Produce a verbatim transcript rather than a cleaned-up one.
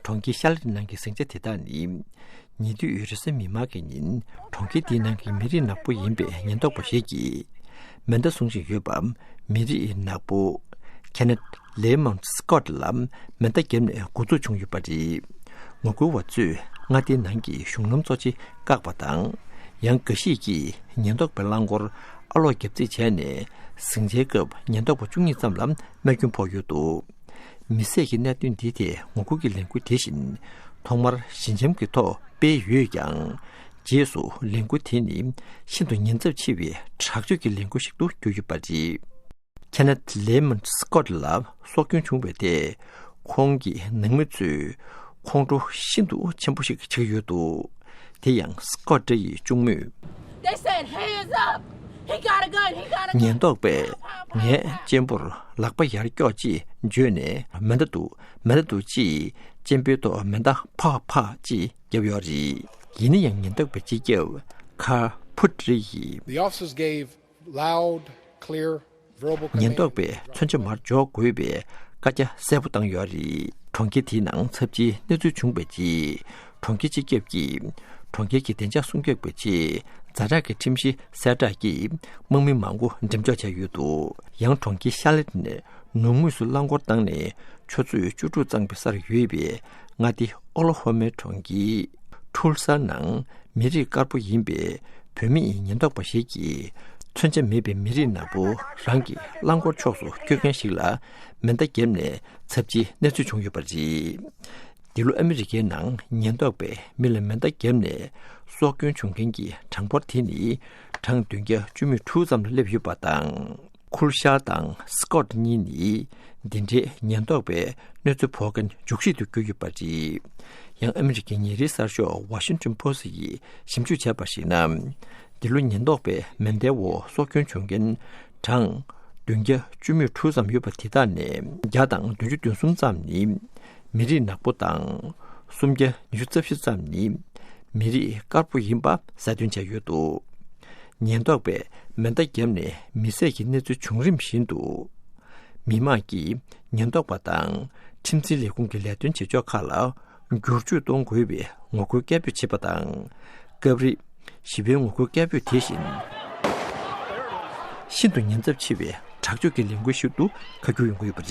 གྲོང་ཁྱེར་ཤར་ལེ་ནང་གི་ཟིང་ཆ་དེ་དག་ནི། ཉེ་དུས་རེས་གཟའ་མིག་དམར་གྱི་ཉིན་གྲོང་ཁྱེར་དེའི་ནང་གི་མི་རིགས་ནག་པོ་ཡིན་པའི་ཉེན་རྟོག་པ་ཞིག་གིས་མེ་མདའ་བཟུང་བཞིན་ཡོད་པ། མི་རིགས་ནག་པོ་ཁེ་ནེད་ལེ་མོན་སི་ཀོད་ལ་མེ་མདའ་བརྒྱབ་ནས་འགོ་འཛུགས་བྱུང་ཡོད་པ་རེད། ངོ་རྒོལ་བ་ཚོས་མངའ་སྡེའི་ནང་གི་གཞུང་ལམ་གཙོ་ཆེ་བཀག་པ་དང་། ཡང་འགའ་ཞིག་གིས་ཉེན་རྟོག་པའི་རླངས་འཁོར་ཨ་ལོག་རྒྱབ་རྩིས་བྱས་ནས། ཟིང་ཆའི་སྐབས་ཉེན་རྟོག་པ་བཅུ་གཉིས་ཙམ་ལ་རྨས་སྐྱོན་ཕོག་ཡོད་འདུག་མི་བསད་ཀྱི་གནད་དོན་འདིའི་ཐད་ངོ་རྒོལ་གྱི་ལས་འགུལ་དེ་བཞིན་ཐོག་མར་ཞི་འཇམ་གྱི་ཐོག་སྤེལ་ཡོད་ཀྱང་། རྗེས་སུ་ལས་འགུལ་དེ་ནི་ཤིན་ཏུ་ཉེན་ཚབས་ཆེ་བའི་དྲག་སྤྱོད་ཀྱི་ལས་འགུལ་ཞིག་ཏུ་གྱུར་ཡོད་པ་རེད། ཁེ་ནེད་ལེ་མོན་སི་ཀོད་ལ་སྲོག་སྐྱོན་བྱུང་བའི་ཐད། ཁོང་གི་ནང་མི་ཚོས་ཁོང་ཁྲོ་ཤིན་ཏུ་ཆེན་པོ་ཞིག་བྱེད་ཀྱི་ཡོད་འདུག་དེ་ཡང་སི་ཀོད་ཡི་གཅུང་མོས། They said, "Hands up! He got a gun! He got a gun!" ཉེན་རྟོག་པས་ངའི་གཅེན་པོར་ལག་པ་ཡར་ཀྱོག་ཅེས་བརྗོད་ནས། མེ་མདའ་འདུག་མེ་མདའ་འདུག་ཅེས་གཅེན་པོའི་ཐོག་མེ་མདའ་ཕག་ཕག་ཅེས་བརྒྱབ་ཡོད་རེད། ཡིན་ན་ཡང་ཉེན་རྟོག་པའི་སྤྱི་ཁྱབ་ཁར་ཕུད་རི་ཡིས། The officers gave loud, clear verbal command. ཉེན་རྟོག་པས་མཚོན་ཆ་མར་འཇོག་དགོས་པའི་བཀའ་རྒྱ་གསལ་པོ་བཏང་ཡོད་རེད། གྲོང་ཁྱེར་དེའི་ནང་ཚབས་ཆེའི་གནས་ཚུལ་བྱུང་བའི་རྗེས། གྲོང་ཁྱེར་སྤྱི་ཁྱབ་ཀྱིས་གྲོང་ཁྱེར་གྱི་བདེ་འཇགས་སྲུང་སྐྱོབ་པའི་ཆེད་ཛ་དྲག་གི་ཁྲིམས་གཞི་གསལ་བསྒྲགས་ཀྱིས་དམག་མི་མང་པོ་འགྲེམས་འཇོག་བྱས་ཡོད་འདུག་ཡང་གྲོང་ཁྱེར་ཤར་ལེ་ནས་ནུབ་ངོས་སུ་རླངས་འཁོར་བཏང་ནས་ཆུ་ཚོད་བཅུ་དྲུག་གཙང་པའི་སར་ཡོད་པའི་མངའ་སྡེ་ཨོ་ལོ་ཧོ་མའི་གྲོང་ཁྱེར་ཐུལ་སར་ནང་མི་རིགས་དཀར་པོ་ཡིན་པའི་བུད་མེད་ཉེན་རྟོག་པ་ཞིག་གིས་མཚོན་ཆ་མེད་པའི་མི་རིགས་ནག་པོ་རང་གི་རླངས་འཁོར་ཕྱོགས་སུ་སྐྱོད་མཁན་ཞིག་ལ་མེ་མདའ་བརྒྱབ་ནས་ཚབས་ཆེའི་གནས་ཚུལ་བྱུང་ཡོད་པ་རེད། འདི་ལོ་ཨ་མི་རི་ཀའི་ནང་ཉེན་རྟོག་པས་མི་ལ་མེ་མདའ་བརྒྱབ་ནས་སྲོག་སྐྱོན་བྱུང་མཁན་གྱི་གྲངས་འབོར་དེ་ནི་གྲངས་བདུན་བརྒྱ་བཅུ་མེད་དྲུག་ཙམ་ལ་སླེབས་ཡོད་པ་དང་། ཁུལ་ཤར་དང་སི་ཀོད་གཉིས་ནི་འདི་འདྲའི་ཉེན་རྟོག་པའི་གནོད་འཚེ་ཕོག་མཁན་རྒྱུགས་ཤིག་ཏུ་གྱུར་ཡོད་པ་རེད། ཡང་ཨ་མི་རི་ཀའི་ཉིན་རེའི་གསར་ཤོག་Washington Post་ཡིས་ཞིབ་འཇུག་བྱས་པར་གཞིགས་ན། འདི་ལོ་ཉེན་རྟོག་པའི་མེ་མདའི་འོག་སྲོག་སྐྱོན་བྱུང་མཁན་གྲངས་བདུན་བརྒྱ་བཅུ་མེད་དྲུག་ཙམ་ཡོད་པ་དེ་དག་ནས་བརྒྱ་དང་བདུན་ཅུ་དོན་གསུམ་ཙམ་ནི་མི་རིགས་ནག་པོ་དང་། སུམ་བརྒྱ་ཉི་ཤུ་རྩ་བཞི་ཙམ་ནི་མི་རིགས་དཀར་པོ་ཡིན་པ་གསལ་སྟོན་བྱས་ཡོད་འདུག་ཉེན་རྟོག་པས་མེ་མདའ་བརྒྱབ་ནས་མི་བསད་ཀྱི་གནས་ཚུལ་བྱུང་རིམ་བཞིན་དུ། མི་མང་གིས་ཉེན་རྟོག་པ་དང་ཁྲིམས་འཛིན་ལས་ཁུངས་ཀྱི་ལས་དོན་བྱེད་ཕྱོགས་ཁག་ལ་བསྒྱུར་བཅོས་གཏོང་དགོས་པའི་ངོ་རྒོལ་སྐད་འབོད་བྱེད་པ་དང་། སྐབས་རེ་ཞི་བའི་ངོ་རྒོལ་སྐད་འབོད་དེ་བཞིན་ཤིན་ཏུ་ཉེན་ཚབས་ཆེ་བའི་དྲག་སྤྱོད་ཀྱི་ལས་འགུལ་ཞིག་ཏུ་ཁ་བསྒྱུར་ཡོང་གི་ཡོད་པ་